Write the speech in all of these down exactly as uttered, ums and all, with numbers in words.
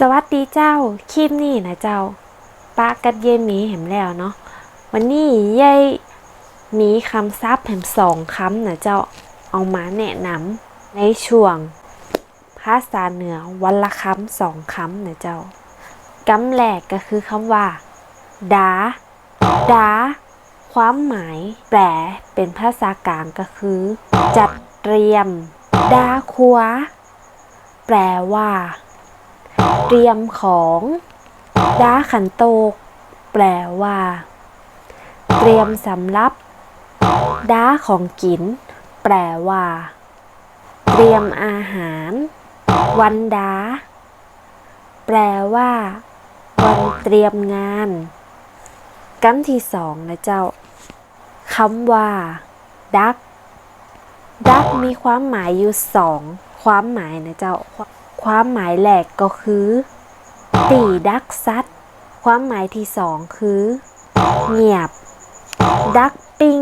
สวัสดีเจ้า คลิปนี้นะเจ้า ปะกับเย้ยเมย์แหมแล้วเนาะ วันนี้เย้ยมีกำศัพท์แหมสองกำนะเจ้า เอามาแนะนำในช่วงภาษาเหนือวันละกำสองกำนะเจ้า กำแรกก็คือกำว่า ดา ดา ความหมายแปลเป๋นภาษากลางก็คือ จัดเตรียม ดาครัว แปลว่า เตรียมของ ดาขันโตก แปลว่า เตรียมสำรับ ดาของกิ๋น แปลว่า เตรียมอาหาร วันดา แปลว่า วันเตรียมงาน กำตี้สองนะเจ้า กำว่า ดัก ดักมีความหมายอยู่สองความหมายนะเจ้า ความหมายแรกก็คือ ตี้ดักสัตว์ ความหมายตี้สองคือ เงียบ ดักปิ้ง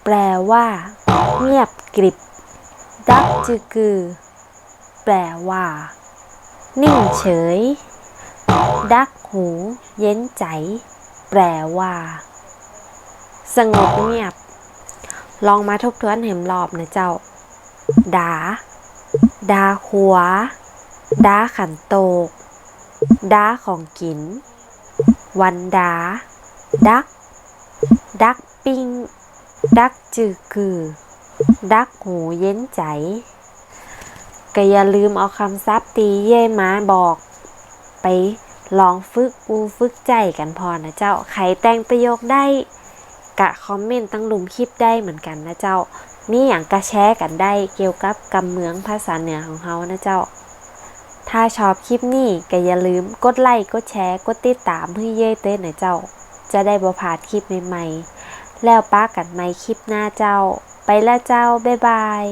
แปลว่า เงียบกริบ ดักจื้อกือ แปลว่า นิ่งเฉย ดักหู เย็นใจ๋ แปลว่า สงบเงียบ ลองมาทบทวนแหมรอบนะเจ้า ดา ดาครัว ดาขันโตก ดาของกิ๋น วันดา ดัก ดักปิ้ง ดักจื้อกือ ดักหูเย็นใจ๋ ก็อย่าลืมเอากำศัพท์ตี้เย้ยมาบอก ไปลองฝึกอู้ฝึกใจ๊กั๋นพ่องนะเจ้า ใผแต่งประโยคได้ ก็คอมเมนต์ตังลุ่มคลิปได้เหมือนกั๋นนะเจ้า มีหยังก็แชร์กั๋นได้เกี่ยวกับกำเมืองภาษาเหนือของเฮานะเจ้า ถ้าชอบคลิปนี้ก็อย่าลืมกดไลก์ กดแชร์ กดติดตามหื้อเย้ยเต๊อะนะเจ้า จะได้บ่พลาดคลิปใหม่ๆ แล้วปะกั๋นใหม่คลิปหน้าเจ้า ไปละเจ้า บ๊ายบาย